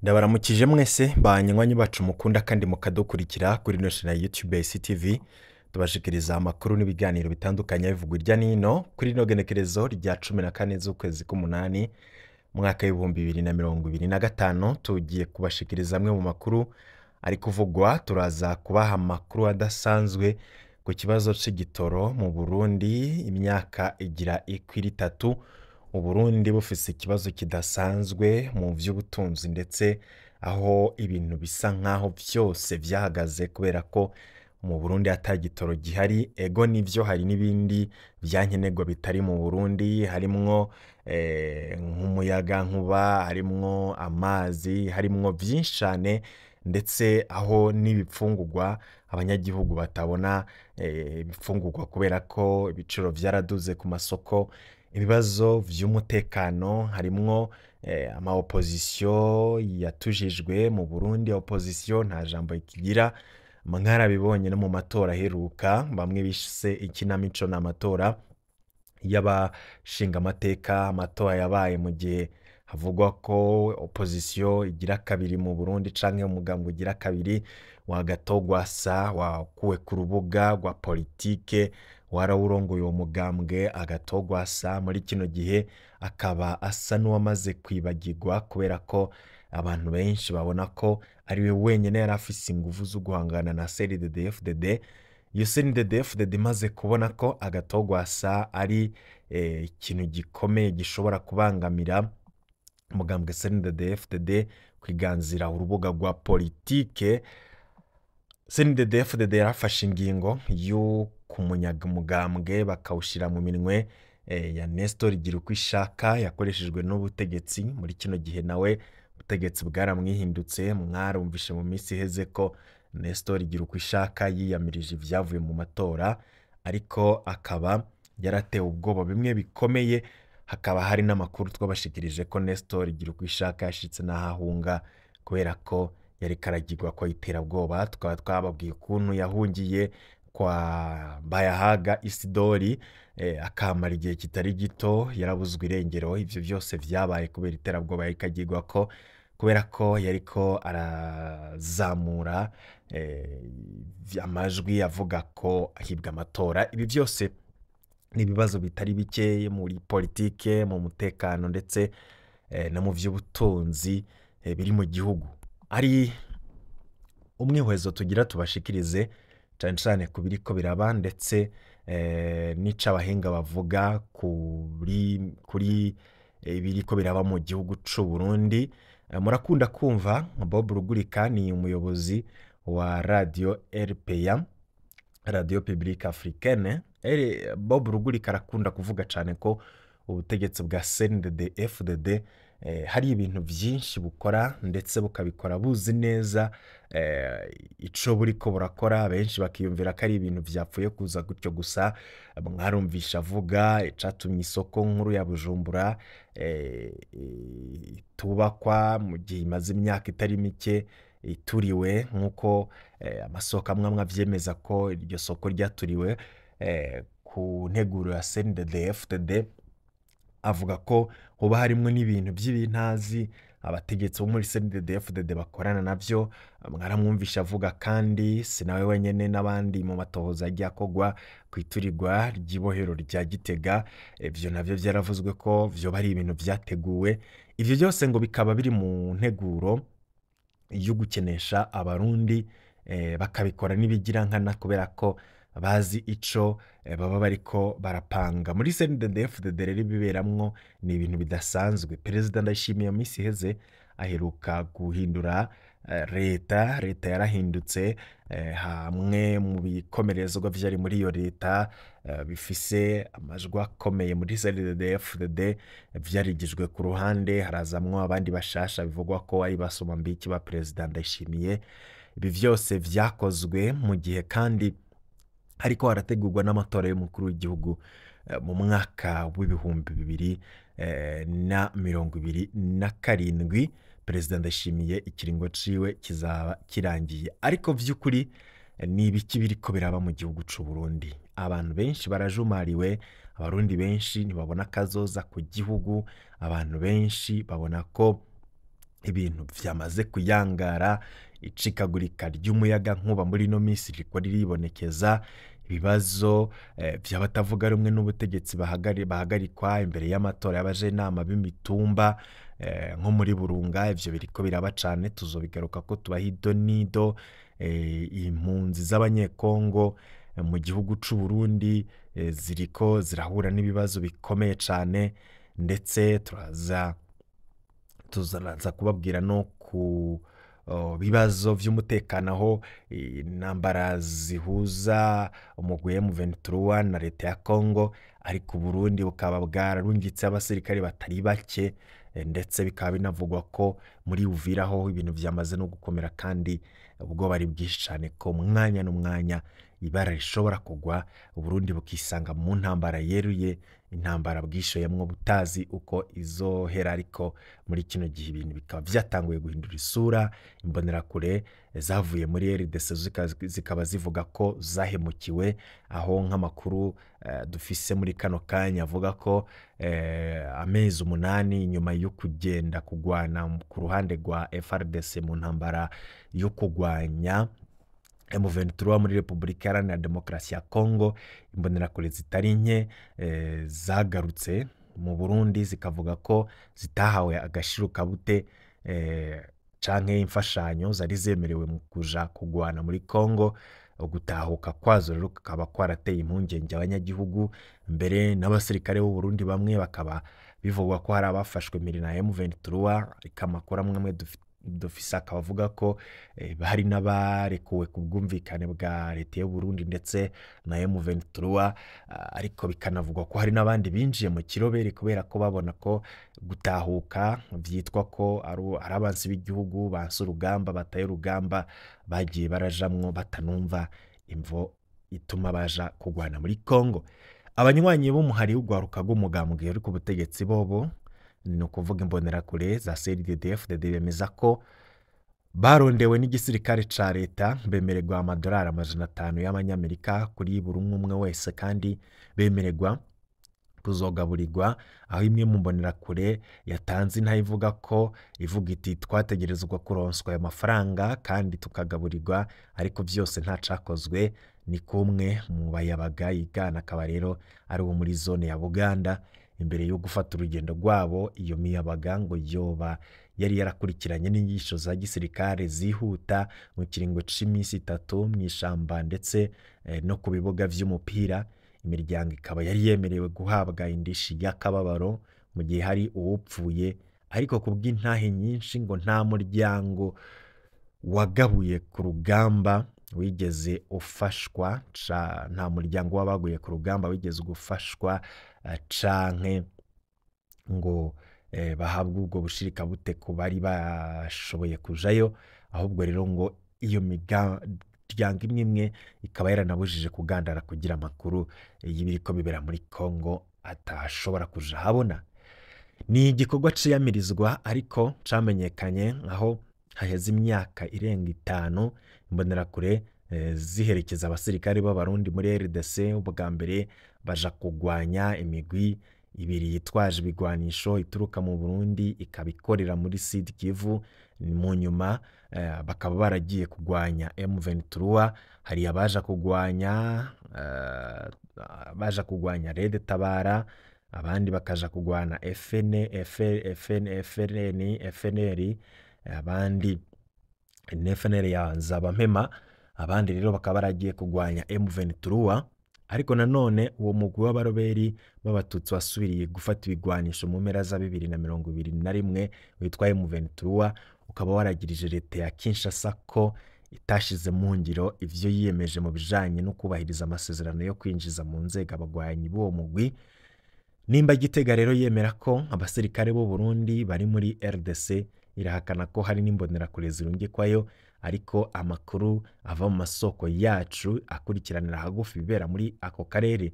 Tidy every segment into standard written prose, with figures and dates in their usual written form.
Ndabaramukije mwese banywanyi bacu mukunda kandi mukadukurikira kuri ino channel ya YouTube ya ICTV. Tubashikiriza amakuru n'ibiganiro bitandukanye bivugwa irya nino kuri ino genekerezo rya 14 z'ukwezi k'umunani mwaka w'2025. Tugiye kubashikiriza amwe mu makuru ari kuvugwa. Turaza kubaha amakuru adasanzwe ku kibazo c'igitoro mu Burundi. Imyaka igira ikwira itatu Uburundi bufise ikibazo kidasanzwe mu vy'ubutunzi, ndetse aho ibintu bisa nkaho vyose vyahagaze kubera ko mu Burundi ata gitoro gihari. Ego nivyo, hari n'ibindi vyankenerwa bitari mu Burundi, harimwo nk'umuyaga nkuba, harimwo amazi, harimwo vyinshi cane, ndetse aho n'ibifungurwa abanyagihugu batabona ibifungurwa kubera ko ibiciro vyaraduze ku masoko. Ibibazo vy'umutekano, harimwo ama opposition yatujijwe mu Burundi. Opposition nta jambo ikigira, mwarabibonye no mu matora aheruka, bamwe bise ikinamico n'amatora y'abashingamateka. Amatora yabaye mu gihe havugwa ko opposition igira kabiri mu Burundi canke umugambwe ugira kabiri wa Gatogwasa wakuwe ku rubuga rwa politike. Warawurongoye uwo mugambwe Agatogwasa, muri kino gihe akaba asa n'uwamaze kwibagirwa kubera ko abantu benshi babona ko ariwe wenyene yari afise inguvu zo guhangana na CNDD-FDD. Iyo CNDD-FDD imaze kubona ko Agatogwasa ari ikintu gikomeye gishobora kubangamira umugambwe CNDD-FDD kwiganzira urubuga rwa politike, CNDD-FDD yarafashe ingingo yo kumunyaga umugambwe bakawushira mu minwe ya Nestor Girukwishaka, yakoreshejwe n'ubutegetsi. Muri kino gihe nawe ubutegetsi bwaramwihindutse. Mwarumvishe mu minsi iheze ko Nestor Girukwishaka yiyamirije ivyavuye mu matora, ariko akaba yaratewe ubwoba bimwe bikomeye. Hakaba hari n'amakuru twabashikirije ko Nestor Girukwishaka yashitse n'ahahunga kubera ko yari karagirwa ko iterabwoba. Tukaba twababwiye ukuntu yahungiye kwa Bayahaga Isidori, akamara igihe kitari gito yarabuzwe irengero. Ivyo vyose vyabaye kubera iterabwoba yari kagirwa ko kubera ko yariko arazamura amajwi avuga ko ahibwa amatora. Ibi vyose ni ibibazo bitari bike muri politike, mu mutekano, ndetse no mu vy'ubutunzi biri mu gihugu. Ari umwihwezo tugira tubashikirize cane cane ku biriko biraba, ndetse n'ico abahinga bavuga kuri ibiriko biraba mu gihugu c'u Burundi. Murakunda kumva Bob Rugurika, ni umuyobozi wa radio RPA, Radio Publique Africaine. Bob Rugurika arakunda kuvuga cane ko ubutegetsi bwa CNDD FDD hari ibintu vyinshi bukora, ndetse bukabikora buzi neza ico buriko burakora. Benshi bakiyumvira ko ari ibintu vyapfuye kuza gutyo gusa. Mwarumvisha avuga icatumye isoko nkuru ya Bujumbura itubakwa mu gihe imaze imyaka itari mike ituriwe, nk'uko amasoko amwe amwe avyemeza ko iryo soko ryaturiwe ku nteguro ya CNDD FDD. Avuga ko hoba harimwo n'ibintu vy'ibintazi abategetsi bo muri CNDD FDD bakorana navyo. Mwaramwumvisha avuga kandi si nawe wenyene, n'abandi mu matohoza yagiye akorwa kwiturirwa ry'ibohero rya Gitega. Ivyo navyo vyaravuzwe ko vyoba ari ibintu vyateguwe. Ivyo vyose ngo bikaba biri mu nteguro yo gukenesha Abarundi, bakabikora n'ibigirankana kubera ko bazi ico baba bariko barapanga. Muri CNDD FDD rero ibiberamwo ni ibintu bidasanzwe. Perezida Ndayishimiye mu minsi iheze aheruka guhindura leta yarahindutse, hamwe mu bikomerezwa vyari muri iyo leta bifise amajwi akomeye muri CNDD FDD vyarigijwe ku ruhande, harazamwo abandi bashasha bivugwa ko ari basomambiki ba Perezida Ndayishimiye. Ibi vyose vyakozwe mu gihe kandi hariko harategurwa n'amatora y'umukuru w'igihugu mu mwaka w'2027. Perezida Ndayishimiye ikiringo ciwe kizaba kirangiye. Ariko vy'ukuri ni ibiki biriko biraba mu gihugu c'u Burundi? Abantu benshi barajumariwe, Abarundi benshi ntibabona kazoza ku gihugu, abantu benshi babona ko ibintu vyamaze kuyangara. Icikagurika ry'umuyaga nkuba muri ino minsi ririko riribonekeza, ibibazo vy'abatavuga rumwe n'ubutegetsi bahagarikwa imbere y'amatora y'abajenama b'imitumba nko muri Burunga, ivyo biriko biraba cane, tuzobigaruka ko tubaha ido nido. Impunzi z'abanyekongo mu gihugu c'u Burundi ziriko zirahura n'ibibazo bikomeye cane, ndetse turaza kubabwira no ku bibazo vy'umutekano aho intambara zihuza umugwi M23 na leta ya Congo, ariko Burundi bukaba bwararungitse abasirikare batari bake, ndetse bikaba binavugwa ko muri Uvira ho ibintu vyamaze no gukomera, kandi ubwoba ari bwinshi cane ko mwanya n'umwanya ibara rishobora kugwa, Uburundi bukisanga mu ntambara yeruye, intambara bwishoyemwo butazi uko izohera. Ariko muri kino gihe ibintu bikaba vyatanguye guhindura isura. Imbonerakure zavuye muri RDC zikaba zivuga ko zahemukiwe, aho nk'amakuru dufise muri kano kanya avuga ko amezi 8 nyuma yo kugenda kugwana ku ruhande rwa FARDC mu ntambara yo kugwanya M23 muri Republika Iharanira Demokarasi ya Congo, imbonerakure zitari nke zagarutse mu Burundi zikavuga ko zitahawe agashirukabute canke imfashanyo zari zemerewe mu kuja kugwana muri Congo. Gutahuka kwazo rero kukaba kwarateye impungenge abanyagihugu, mbere n'abasirikare b'u Burundi bamwe bakaba bivugwa ko hari abafashwe mbere na M23, ariko amakuru amwe dufise akaba avuga ko hari n'abarekuwe ku bwumvikane bwa leta y'u Burundi ndetse na M23, ariko bikanavugwa ko hari n'abandi binjiye mu kirobere kubera ko babona ko gutahuka vyitwa ko ari abansi b'igihugu banse urugamba, bataye urugamba, bagiye barajamwo batanumva imvo ituma baja kugwana muri Congo. Abanywanyi b'umuhari w'ugwaruka rw'umugambwe uri ku butegetsi bobo, ni ukuvuga imbonerakure za CNDD-FDD, bemeza ko barondewe n'igisirikare ca leta, bemererwa amadolari 500 y'amanyamerika kuri buri umwe wese, kandi bemererwa kuzogaburirwa. Aho imwe mu mbonerakure yatanze intahe ivuga ko ivuga iti twategerezwa kuronswa ayo mafaranga kandi tukagaburirwa, ariko vyose nta cakozwe. Ni kumwe mu bayabaga yigana, akaba rero ari wo muri zone ya Buganda. Imbere yo gufata urugendo rwabo, iyo miyabaga ngo yoba yari yarakurikiranye n'inyigisho za gisirikare zihuta mu kiringo c'imisi 3 mw'ishamba ndetse no ku bibuga vy'umupira. Imiryango ikaba yari yemerewe guhabwa indishi y'akababaro mu gihe hari uwupfuye, ariko kubw'intahe nyinshi ngo nta muryango wagabuye ku rugamba wigeze ufashwa, nta muryango w'abaguye ku rugamba wigeze gufashwa canke ngo bahabwe ubwo bushirikabute ku bari bashoboye kujayo. Ahubwo rero ngo iyo miryango imwe imwe ikaba yaranabujije kugandara kugira amakuru y'ibiriko bibera muri Congo atashobora kuja habona. Ni igikorwa ciyamirizwa ariko camenyekanye aho haheze imyaka irenga 5 imbonerakure ziherekeza abasirikare b'Abarundi muri RDC. Ubwa mbere baja kugwanya imigwi ibiri yitwaje ibigwanisho ituruka mu Burundi ikaba ikorera muri Sud Kivu, mu nyuma bakaba baragiye kugwanya M23. Hari abaja kugwanya Red Tabara, abandi bakaja kugwana FN, FN, FRN, FNL, abandi FNL ya Nzabampema, abandi rero bakaba baragiye kugwanya M23. Ariko nanone uwo mugwi w'abaroberi b'abatutsi wasubiriye gufata ibigwanisho mu mpera za 2021 witwa M23, ukaba waragirije leta ya Kinshasa ko itashize mu ngiro ivyo yiyemeje mu bijanye no kubahiriza amasezerano yo kwinjiza mu nzego abagwanyi b'uwo mugwi. Nimba Gitega rero yemera ko abasirikare b'u Burundi bari muri RDC, irahakana ko hari n'imbonerakure zirungikwayo, ariko amakuru ava mu masoko yacu akurikiranira hagufi ibibera muri ako karere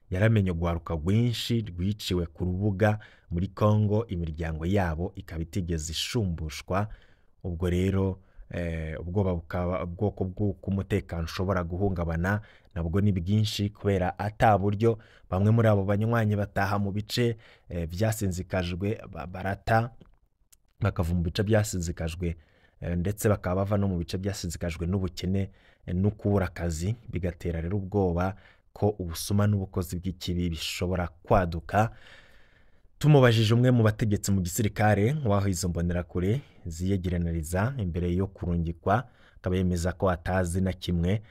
yaramenye ugwaruka rwinshi rwiciwe ku rubuga muri Congo, imiryango yabo ikaba itigeze ishumbushwa. Ubwo rero ubwoba bukaba ubwoko bw'umutekano ushobora guhungabana nabwo ni bwinshi, kubera ata buryo bamwe muri abo banywanyi bataha mu bice byasinzikajwe barata bakava mu bice byasizikajwe, ndetse bakaba bava no mu bice byasizikajwe n'ubukene no kubura akazi, bigatera rero ubwoba ko ubusuma n'ubukozi bw'ikibi bishobora kwaduka. Tumubajije umwe mu bategetsi mu gisirikare waho izo mbonerakure ziyegeraniriza imbere yo kurungikwa, akaba yemeza ko atazi na kimwe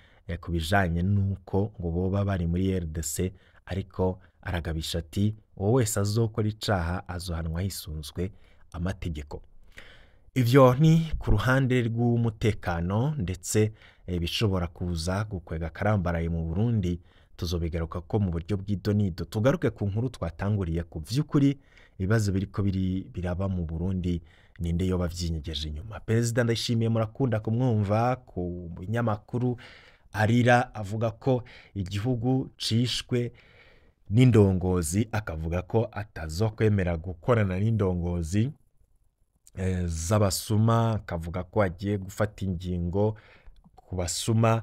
ku bijanye n'uko ngo boba bari muri RDC, ariko aragabisha ati uwo wese azokora icaha azohanwa hisunzwe amategeko. Ivyo ni ku ruhande rw'umutekano, ndetse bishobora kuza gukwega akarambaraye mu Burundi, tuzobigaruka ko mu buryo bw'idonido. Tugaruke ku nkuru twatanguriye ku vy'ukuri ibibazo biriko biraba mu Burundi, ninde yoba vyinyegeje inyuma. Perezida Ndayishimiye murakunda kumwumva ku binyamakuru arira avuga ko igihugu cishwe n'indongozi, akavuga ko atazokwemera gukorana n'indongozi z'abasuma, akavuga ko agiye gufata ingingo ku basuma.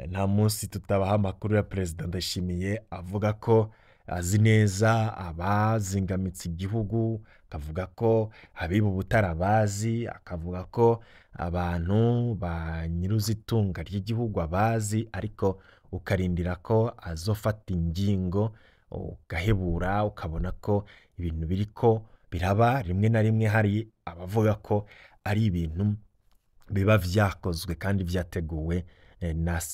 Nta munsi tutabaha amakuru ya Perezida Ndayishimiye avuga ko azi neza abazingamitse igihugu, akavuga ko abiba ubutarabazi, akavuga ko abantu ba nyiruzitunga ry'igihugu abazi, ariko ukarindira ko azofata ingingo ugahebura, ukabona ko ibintu biriko biraba. Rimwe na rimwe hari abavuga ko ari ibintu biba vyakozwe kandi vyateguwe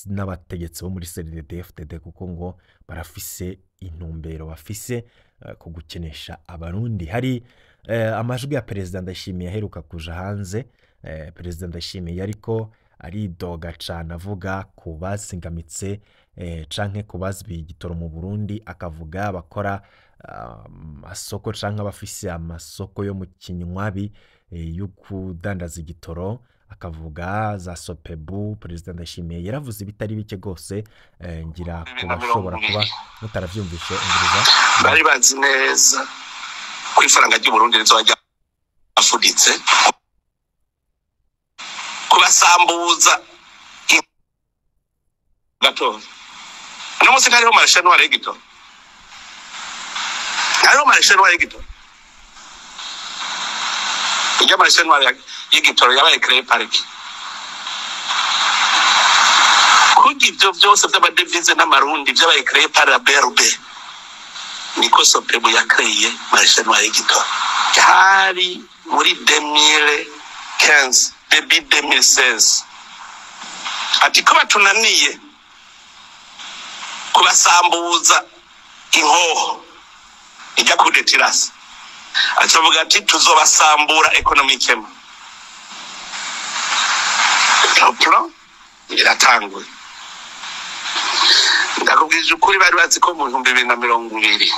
n'abategetsi bo muri CNDD-FDD, kuko ngo barafise intumbero bafise ku gukenesha Abarundi. Hari amajwi ya Perezida Ndayishimiye aheruka kuja hanze. Perezida Ndayishimiye ariko aridoga cane avuga ku bazingamitse canke ku bazibiye igitoro mu Burundi, akavuga abakora amasoko canke abafise amasoko yo mu kinywabi yo kudandaza igitoro, akavuga za Sopebu. Perezida Ndayishimiye yaravuze ibitari bike gose, ngira ku bashobora kuba mutaravyumvishe umviriza. Bari bazi neza ko ifaranga ry'u Burundi rizoba ryafuditse, kubasambuza gato. Uno munsi ntariho marché noir y'igitoro, ntariho marché noir y'igitoro. Irya marché noir y'igitoro yabaye créé par qui? Kuko ivyo vyose vy'amadevize n'amarundi vyabaye créé par la BRB, niko Sopebu yakreye marché noir y'igitoro. Hari muri 2015, début 2016, ati ko batunaniye kubasambuza inkoho ijya kudetirasi, acavuga ati tuzobasambura économiquement. Plan iratanguye. Ndakubwije ukuri, bari bazi ko mu 2020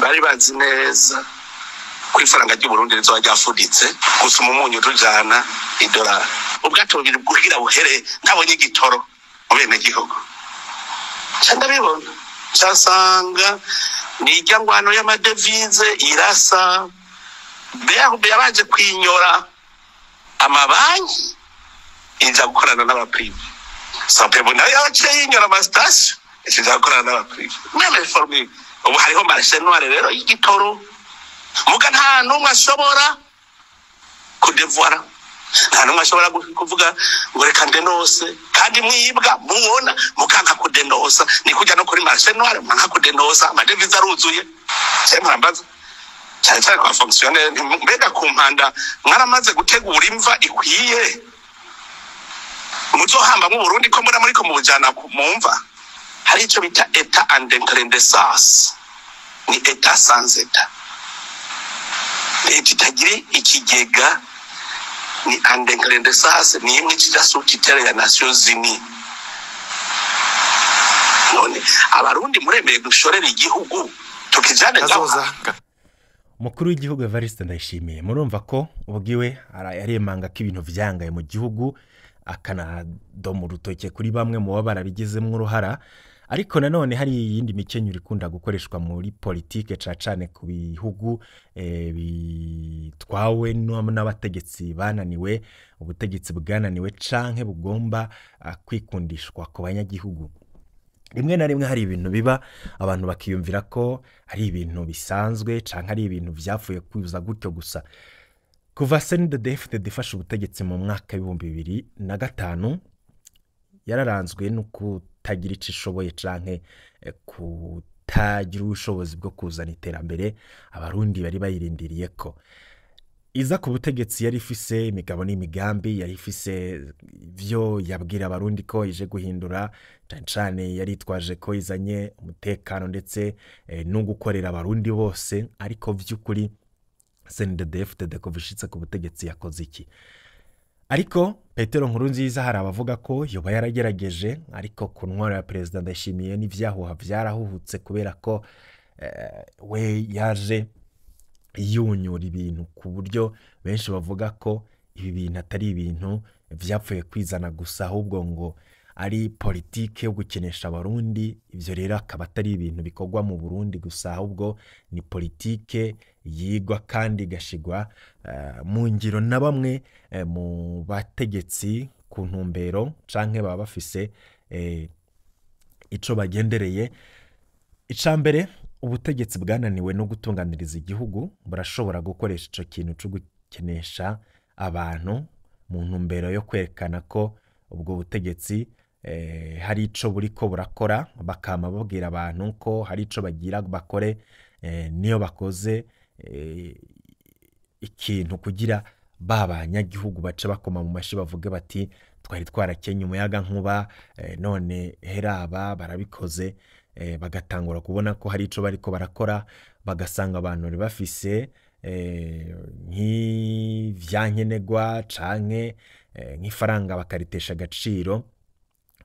bari bazi neza ko ifaranga ry'u Burundi rizoba ryafuditse, gusuma umunyu tujana idolari, ubwato bubiri kugira buhere ntabonye igitoro mu bene gihugu. Nca ndabibona, nsanga ni irya ngwano y'amadevize irasa. BRB yabanje kwinyora amabanki inja gukorana n'abaprive, Sopebu nayo yaciye yinyora amasitasiyo ikinja gukorana n'abaprive. Même formule ubu hariho marché noir rero y'igitoro, muga nta n'umwe ashobora kudevora, nta n'umwe ashobora kuvuga ngo reka ndenose, kandi mwibwa mubona mukanka kudenosa. Ni kujya no kuri marché noir mwanka kudenosa, amadevize aruzuye. Mpurambaza cyane cyane kwa fonctionnaire, mbega ku mpanda mwaramaze gutegura imva ikwiye muzohamba mu Burundi, ko mbona muriko mubujana mu mva? Hari ico bita état en déclindessance, ni état sans état, leta itagira ikigega, ni en déclindessance, ni imwe kija sous tutelle ya Nations Unies. None Abarundi muremeye gushorera igihugu tukijane ngaho? Kazoza. Umukuru w'igihugu Evariste Ndayishimiye, murumva ko ubwiwe aremanga ko ibintu vyangaye mu gihugu, akanadoma urutoke kuri bamwe mu baba barabigizemwo uruhara. Ariko nanone hari iyindi mikenyero ikunda gukoreshwa muri politike, cane cane ku bihugu bitwawe n'abategetsi bananiwe, ubutegetsi bwananiwe canke bugomba kwikundishwa ku banyagihugu. Rimwe na rimwe hari ibintu biba abantu bakiyumvira ko ari ibintu bisanzwe canke ari ibintu vyapfuye kuza gutyo gusa. Kuva CNDD-FDD ifashe ubutegetsi mu mwaka w'2005, yararanzwe no kutagira ico ishoboye canke kutagira ubushobozi bwo kuzana iterambere Abarundi bari bayirindiriye ko. Iza ku butegetsi yari ifise imigabo n'imigambi, yari ifise ivyo yabwira Abarundi ko ije guhindura, cane cane yaritwaje ko izanye umutekano ndetse no gukorera Abarundi bose. Ariko vy'ukuri CNDD-FDD kuva ishitse ku butegetsi yakoze iki? Ariko Petero Nkurunziza hari abavuga ko yoba yaragerageje, ariko ku ntwaro ya Perezida Ndayishimiye n'ivyahuha vyarahuhutse, kubera ko we yaje yunyura ibintu ku buryo benshi bavuga ko ibi bintu atari ibintu vyapfuye kwizana gusa, ahubwo ngo ari politike yo gukenesha Abarundi. Ivyo rero akaba atari ibintu bikorwa mu Burundi gusa, ahubwo ni politike yigwa kandi igashigwa mu ngiro na bamwe mu bategetsi ku ntumbero canke baba bafise ico bagendereye. Ica mbere, ubutegetsi bwananiwe no gutunganiriza igihugu burashobora gukoresha ico kintu co gukenesha abantu mu ntumbero yo kwerekana ko ubwo butegetsi hari ico buriko burakora, bakama babwira abantu ko hari ico bagira bakore, niyo bakoze ikintu kugira ba banyagihugu bace bakoma mu mashi, bavuge bati: "Twari twarakenye umuyagankuba, none heraba barabikoze." Bagatangura kubona ko hari ico bariko barakora, bagasanga abantu bari bafise nk'ivyankenerwa canke nk'ifaranga bakaritesha agaciro,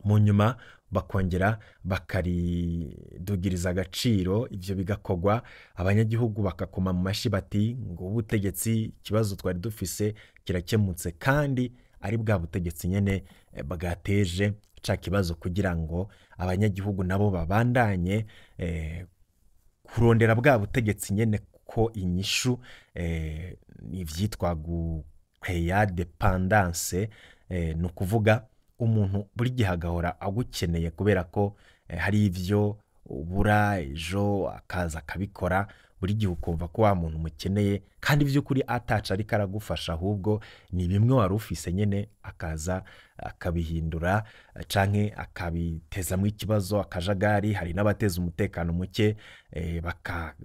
mu nyuma bakongera bakaridugiriza agaciro. Ivyo bigakorwa, abanyagihugu bakakoma mu mashi bati: "Ngo ubutegetsi, ikibazo twari dufise kirakemutse," kandi ari bwa butegetsi nyene bwateje ca kibazo, kugira ngo abanyagihugu nabo babandanye kurondera bwa butegetsi nyene ko inyishu. Ivyitwa gucréer dépendance, ni ukuvuga umuntu buri gihe agahora agukeneye kubera ko hari ivyo ubura, ejo akaza akabikora. Buri gihe ukumva ko wa muntu umukeneye, kandi vy'ukuri ataco ariko aragufasha, ahubwo ni bimwe wari ufise nyene akaza akabihindura canke akabitezamwo ikibazo, akajagari. Hari n'abateza umutekano muke,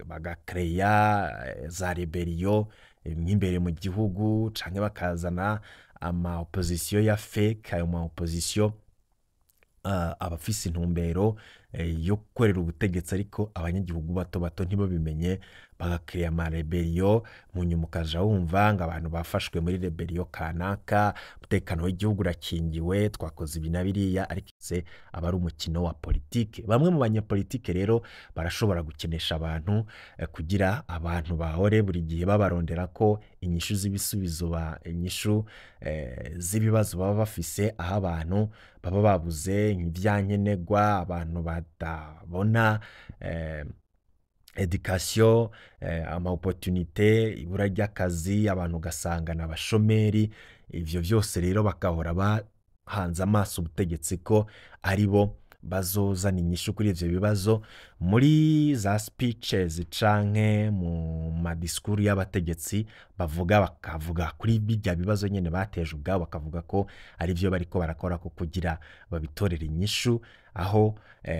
bagacréer za rébellion nk'imbere mu gihugu, canke bakazana ama opposition ya fake. Ayo ma opposition aba afise intumbero yo gukorera ubutegetsi, ariko abanyagihugu bato bato ntibabimenye, bagacréer ama rébellion. Mu nyuma ukaja wumva ngo abantu bafashwe muri rébellion kanaka, umutekano w'igihugu urakingiwe, twakoze ibi na biriya, ariko se aba ari umukino wa politike. Bamwe mu banyepolitike rero barashobora gukenesha abantu kugira abantu bahore buri gihe babarondera ko inyishu z'ibisubizo ba inyishu z'ibibazo baba bafise, aho abantu baba babuze nk'ivyankenerwa, abantu batabona éducation, ama opportunité, ibura ry'akazi, abantu ugasanga ni abashomeri. Ivyo vyose rero bagahora bahanze amaso ubutegetsi ko ari bo bazozana inyishu kuri ivyo bibazo. Muri za speeches canke mu ma discours y'abategetsi bavuga, bakavuga kuri birya bibazo nyene bateje ubwabo, bakavuga ko ari vyo bariko barakora ko kugira babitorere inyishu, aho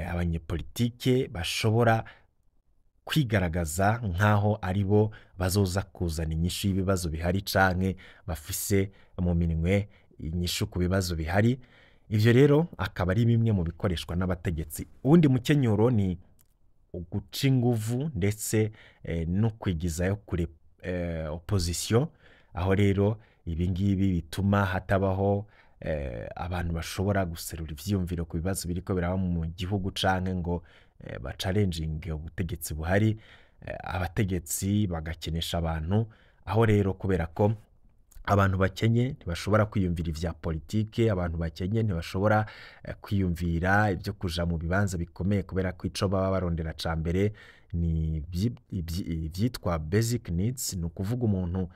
abanyepolitike bashobora kwigaragaza nk'aho ari bo bazoza kuzana inyishu y'ibibazo bihari canke bafise mu minwe inyishu ku bibazo bihari. Ivyo rero akaba ari bimwe mu bikoreshwa n'abategetsi. Uwundi mukenyuro ni uguca inguvu ndetse no kwigizayo kure opposition, aho rero ibi ngibi bituma hatabaho abantu bashobora guserura ivyiyumviro ku bibazo biriko biraba mu gihugu canke ngo bachallenginge ubutegetsi buhari. Abategetsi bagakenesha abantu, aho rero kubera ko abantu bakenye ntibashobora kwiyumvira ivya politike, abantu bakenye ntibashobora kwiyumvira ivyo kuja mu bibanza bikomeye, kubera ko ico baba barondera ca mbere ni ivyitwa basic needs. Ni ukuvuga umuntu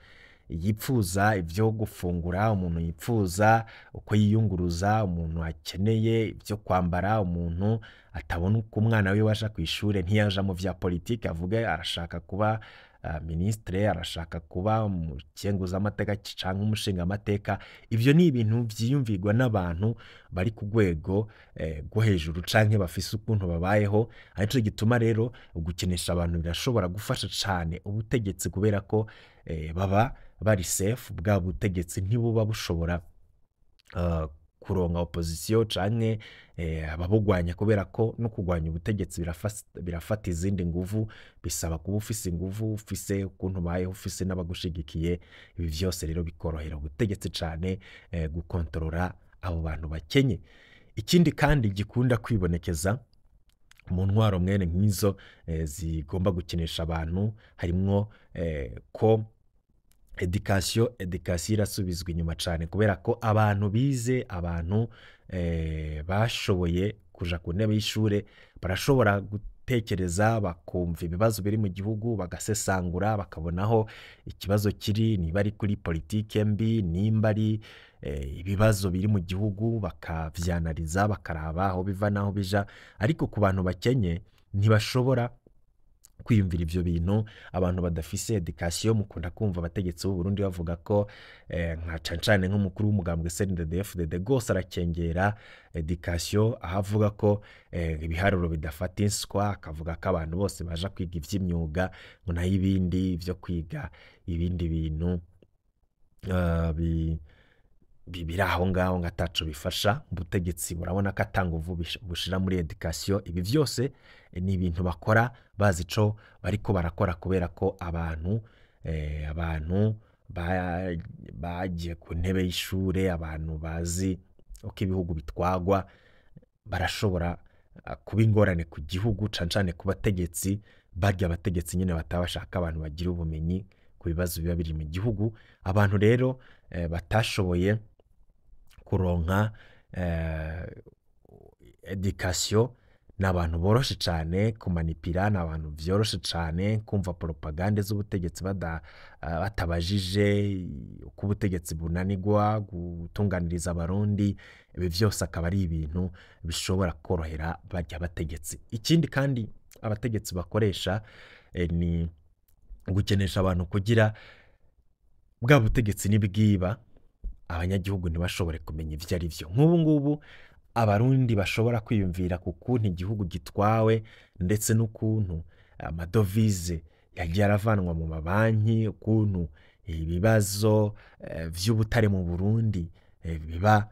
yipfuza ibyo gufungura, umuntu yipfuza uko yiyunguruza, umuntu akeneye ibyo kwambara, umuntu atabona uko umwana wiwe aja kw'ishure, ntiyaja mu vya politike avuge arashaka kuba ministre, arashaka kuba umukenguzamateka canke umushingamateka. Ivyo ni ibintu vyiyumvirwa n'abantu bari ku rwego rwo hejuru canke bafise ukuntu babayeho. Arico gituma rero gukenesha abantu birashobora gufasha cane ubutegetsi, kubera ko baba bari safe. Bwa butegetsi ntibuba bushobora kuronka opposition canke ababugwanya, kubera ko no kugwanya ubutegetsi birafata izindi nguvu, bisaba kuba ufise inguvu, ufise ukuntu ubayeho, ufise n'abagushigikiye. Ibi vyose rero bikorohera ubutegetsi cane gukontorora abo bantu bakenye. Ikindi kandi gikunda kwibonekeza mu ntwaro mwene nk'izo zigomba gukenesha abantu, harimwo ko education irasubizwa inyuma cane, kubera ko abantu bize, abantu bashoboye kuja ku ntebe y'ishure, barashobora gutekereza, bakumva ibibazo biri mu gihugu, bagasesangura, bakabona aho ikibazo kiri, niba ari kuri politike mbi, nimba ari ibibazo biri mu gihugu, bakavyanariza, bakaraba aho biva n'aho bija. Ariko ku bantu bakenye ntibashobora kwiyumvira ivyo bintu. Abantu badafise education, mukunda kumva abategetsi b'u Burundi bavuga ko nka cane cane nk'umukuru w'umugambwe CNDD-FDD gose arakengera education, aho avuga ko ibiharuro bidafata inswa, akavuga ko abantu bose baja kwiga ivy'imyuga, ngo nayo ibindi vyo kwiga ibindi bintu biri aho ngaho ngo ataco bifasha. Ubutegetsi burabona ko ata nguvu bushira muri education. Ibi vyose ni ibintu bakora bazi ico bariko barakora, kubera ko abantu bagiye ku ntebe y'ishure, abantu bazi uko ibihugu bitwagwa, barashobora kuba ingorane ku gihugu, cane cane ku bategetsi. Barya abategetsi nyene bataba bashaka abantu bagira ubumenyi ku bibazo biba biri mu gihugu. Abantu rero batashoboye kuronka education ni abantu boroshe cane kumanipira, ni abantu vyoroshe cane kumva propagande z'ubutegetsi batabajije uko ubutegetsi bunanigwa gutunganiriza Abarundi. Ibi vyose akaba ari ibintu bishobora korohera barya bategetsi. Ikindi kandi abategetsi bakoresha ni gukenesha abantu kugira bwa butegetsi nibwiba abanyagihugu ntibashobore kumenya ivyo ari vyo. Nk'ubu ngubu Abarundi bashobora kwiyumvira ku kuntu igihugu gitwawe, ndetse n'ukuntu amadovize yagiye aravanwa mu mabanki, ukuntu ibibazo vy'ubutare mu Burundi biba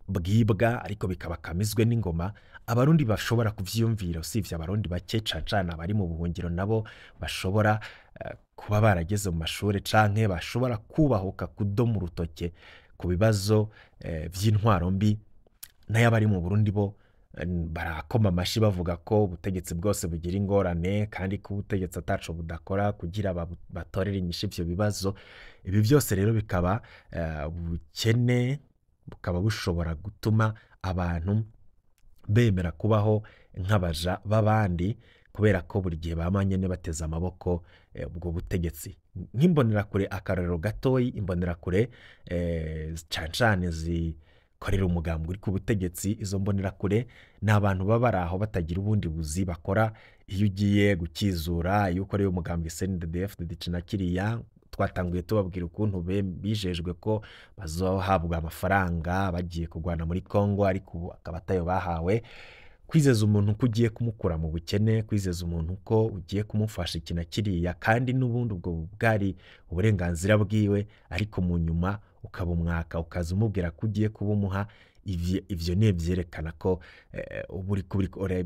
bwibwa ariko bikaba kamizwe n'ingoma. Abarundi bashobora kuvyiyumvira, usivye Abarundi bake cane cane abari mu buhungiro nabo bashobora kuba barageze mu mashure canke bashobora kubahuka kudoma urutoke ku bibazo vy'intwaro mbi. Nayo abari mu Burundi bo barakoma amashi bavuga ko ubutegetsi bwose bugira ingorane, kandi ko ubutegetsi ataco budakora kugira batorere inyishu ivyo bibazo. Ibi vyose rero bikaba ubukene bukaba bushobora gutuma abantu bemera kubaho nk'abaja b'abandi, kubera ko buri gihe bama nyene bateze amaboko ubwo butegetsi. Nk'imbonerakure, akarorero gatoyi, imbonerakure cane cane zikorera umugambi uri ku butegetsi, izo mbonerakure ni abantu baba bari aho batagira ubundi buzi bakora. Iyo ugiye gukizura, iyo ukoreye umugambi CNDD-FDD na kiriya, twatanguye tubabwira ukuntu bijejwe ko bazohabwa amafaranga bagiye kurwana muri Congo, ariko ubu akaba atayo bahawe. Kwizeza umuntu ko ugiye kumukura mu bukene, kwizeza umuntu ko ugiye kumufasha iki na kiriya, kandi n'ubundi ubwo bwari uburenganzira bwiwe, ariko mu nyuma ukaba umwaka ukaza umubwira ko ugiye kubumuha, ivyo ni ivyerekana ko uba uriko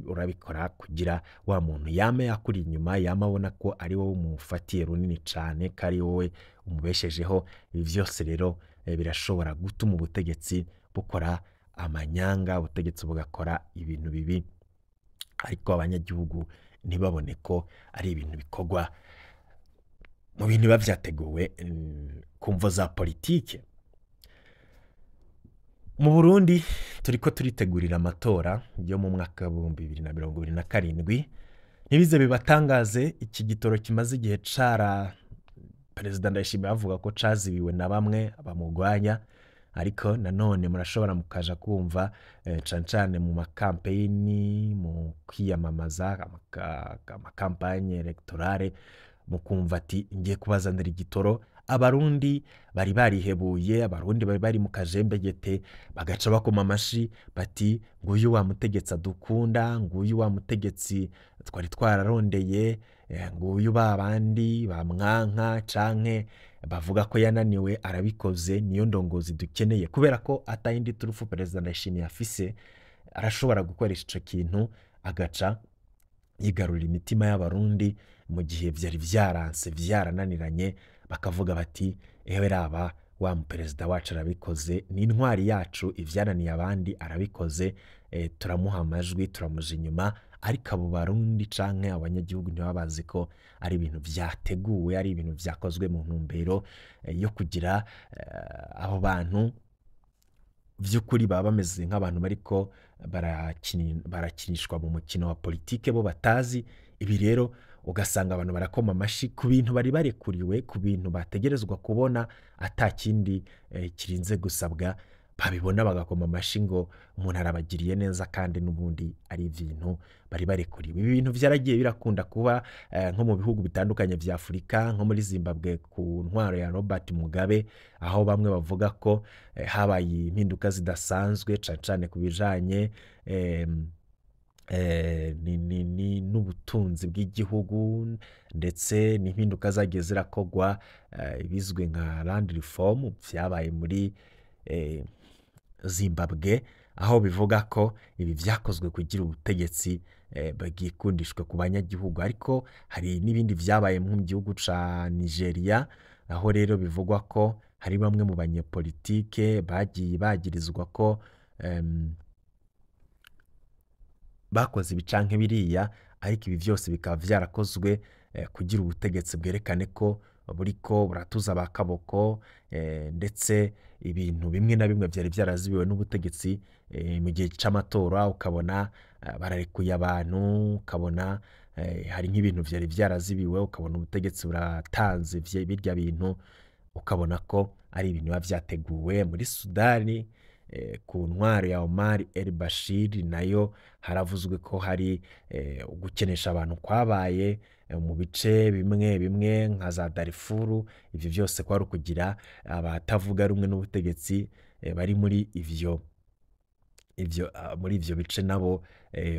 urabikora kugira wa muntu yame yakuri inyuma, yame abona ko ari wowe umufatiye runini cane, ko ari wowe umubeshejeho. Ibi vyose rero birashobora gutuma ubutegetsi bukora amanyanga, ubutegetsi bugakora ibintu bibi, ariko abanyagihugu ntibabone ko ari ibintu bikorwa mu bintu biba vyateguwe ku mvo za politike. Mu Burundi turiko turitegurira amatora yo mu mwaka w'ibihumbi bibiri na mirongo ibiri na karindwi. Ntibize bibatangaze, iki gitoro kimaze igihe Perezida Ndayishimiye avuga ko cazibiwe na bamwe bamugwanya, ariko nanone murashobora mukaja kumva cane cane mu makampeyini, mu kwiyamamaza, amakampanye electorale, mukumva ati ngiye kubazanira igitoro. Abarundi bari barihebuye, abarundi bari bari mu kajembegete, bagaca bakoma amashi bati nguyu wa mutegetsi adukunda, nguyu wa mutegetsi twari twararondeye, nguyu ba bandi bamwanka canke bavuga ko yananiwe arabikoze, niyo ndongozi dukeneye. Kubera ko atayindi turufu Perezida Ndayishimiye afise, arashobora gukoresha ico kintu agaca yigarurira imitima y'abarundi mu gihe vyari vyaranse vyarananiranye, bakavuga bati ewe raba wa muperezida wacu arabikoze, ni intwari yacu, ivyananiye abandi arabikoze, turamuha amajwi, turamuja inyuma. Ariko abo barundi canke abanyagihugu ntibaba bazi ko ari ibintu vyateguwe, ari ibintu vyakozwe mu ntumbero yo kugira abo bantu vy'ukuri baba bameze nk'abantu bariko barakinishwa mu mukino wa politike bo batazi. Ibi rero ugasanga abantu barakoma amashi ku bintu bari barekuriwe, ku bintu bategerezwa kubona ata kindi kirinze gusabwa, babibona bagakoma amashi ngo umuntu arabagiriye neza, kandi n'ubundi ari ibintu bari barekuriwe. Ibi bintu vyaragiye birakunda kuba nko mu bihugu bitandukanye vya Afurika, nko muri Zimbabwe ku ntwaro ya Robert Mugabe, aho bamwe bavuga ko habaye impinduka zidasanzwe cane cane ku bijanye n'ubutunzi bw'igihugu, ndetse n'impinduka zagiye zirakogwa, ibizwi nka land reform vyabaye muri Zimbabwe, aho bivuga ko ibi vyakozwe kugira ubutegetsi bwikundishwe ku banyagihugu. Ariko hari n'ibindi vyabaye mu gihugu ca Nigeria, aho rero bivugwa ko hari bamwe mu banyepolitike bagiye bagirizwa ko bakoze ibi canke biriya, ariko ibi vyose bikaba vyarakozwe kugira ubutegetsi bwerekane ko buriko buratuza ba kaboko, ndetse ibintu bimwe na bimwe vyari vyarazibiwe n'ubutegetsi mu gihe c'amatora, ukabona bararekuye abantu, ukabona hari nk'ibintu vyari vyarazibiwe, ukabona ubutegetsi buratanze birya bintu, ukabona ko ari ibintu biba vyateguwe. Muri Sudani ku ntwaro ya Omar El Bashir nayo haravuzwe ko hari ugukenesha abantu kwabaye mu bice bimwe bimwe nka za Darfur. Ivyo vyose kwari ukugira abatavuga rumwe n'ubutegetsi bari muri ivyo muri ivyo bice nabo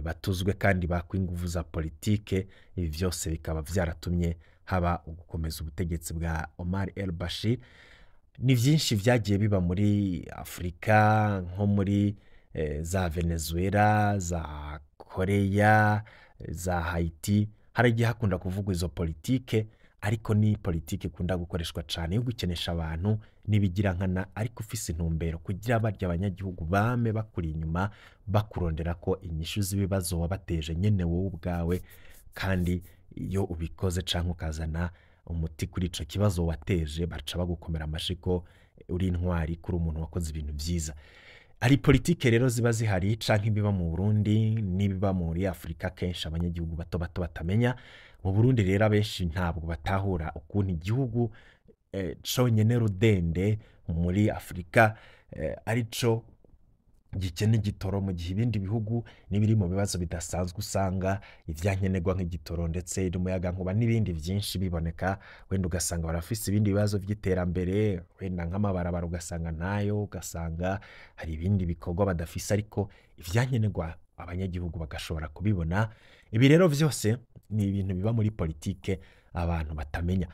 batuzwe kandi bakwa inguvu za politike. Ibi vyose bikaba vyaratumye haba ugukomeza ubutegetsi bwa Omar El Bashir. Ni vyinshi vyagiye biba muri Afurika, nko muri za Venezuela, za Korea, za Haiti, hari igihe hakunda kuvugwa izo politike, ariko ni politike ikunda gukoreshwa cane yo gukenesha abantu n'ibigirankana, ariko ufise intumbero kugira barya abanyagihugu bame bakuri inyuma, bakurondera ko inyishu z'ibibazo wabateje nyene wowe ubwawe. Kandi iyo ubikoze canke ukazana umuti kuri ico kibazo wateje, baca bagukomera amashi ko uri intwari, kuri umuntu wakoze ibintu vyiza. Ari politike rero ziba zihari canke ibiba mu Burundi n'ibiba muri Afurika kenshi abanyagihugu bato bato batamenya. Mu Burundi rero abenshi ntabwo batahura ukuntu igihugu conyene rudende muri Afurika arico gikena igitoro, mu gihe ibindi bihugu n'ibiri mu bibazo bidasanzwe usanga ivyankenerwa nk'igitoro ndetse n'umuyagankuba n'ibindi vyinshi biboneka. Wenda ugasanga barafise ibindi bibazo vy'iterambere, wenda nk'amabarabara ugasanga ntayo, ugasanga hari ibindi bikorwa badafise, ariko ivyankenerwa abanyagihugu bagashobora kubibona. Ibi rero vyose ni ibintu biba muri politike abantu batamenya.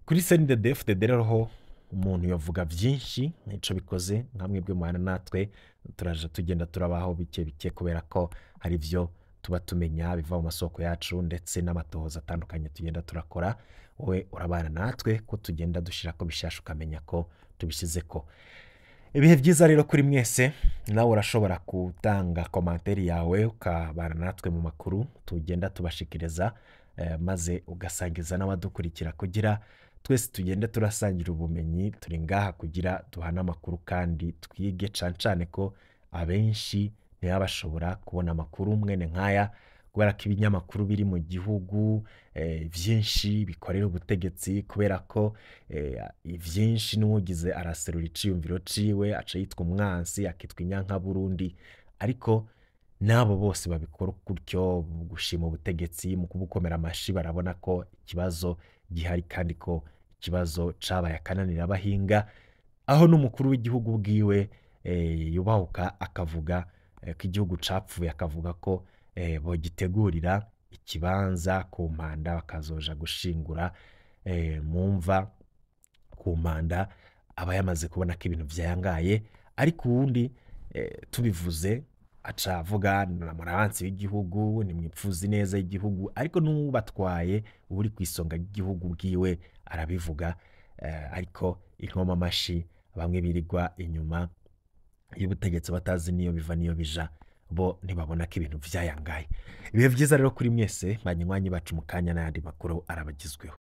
Kuri CNDD-FDD rero ho umuntu yovuga vyinshi, nico bikoze nka mwebwe mubana natwe, turaja tugenda turabaho bike bike, kubera ko hari ivyo tuba tumenya biva mu masoko yacu ndetse n'amatohoza atandukanye tugenda turakora. Wowe urabana natwe ko tugenda dushirako bishasha, ukamenya ko tubishizeko. Ibihe vyiza rero kuri mwese, nawe urashobora gutanga komanteri yawe ukabana natwe mu makuru tugenda tubashikiriza, maze ugasangiza n'abadukurikira kugira twese tugende turasangira ubumenyi. Turi ngaha kugira duhane amakuru kandi twige, cane cane ko abenshi ntibaba bashobora kubona amakuru mwene nkaya Kubera ko ibinyamakuru biri mu gihugu vyinshi bikorera ubutegetsi, kubera ko vyinshi n'uwugize araserura iciyumviro ciwe aca yitwa umwansi, akitwa inyankaburundi. Ariko n'abo bose babikora gutyo, gushima ubutegetsi mu kubukomera amashi, barabona ko ikibazo gihari kandi ko ikibazo cabaye akananira abahinga, aho n'umukuru w'igihugu bwiwe yubahuka akavuga ko igihugu capfuye, akavuga ko bogitegurira ikibanza ku mpanda bakazoja gushingura mu mva ku mpanda. Aba yamaze kubona ko ibintu vyayangaye. Ariko uwundi tubivuze aca avuga murabansi w'igihugu, nimwipfuza ineza y'igihugu. Ariko n'ubatwaye uri ku isonga ry'igihugu bwiwe arabivuga, ariko inkoma amashi bamwe birirwa inyuma y'ubutegetsi batazi niyo biva niyo bija, bo ntibabona ko ibintu vyayangaye. Ibihe vyiza rero kuri mwese banywanyi bacu, mu kanya n'ayandi makuru arabagizweho.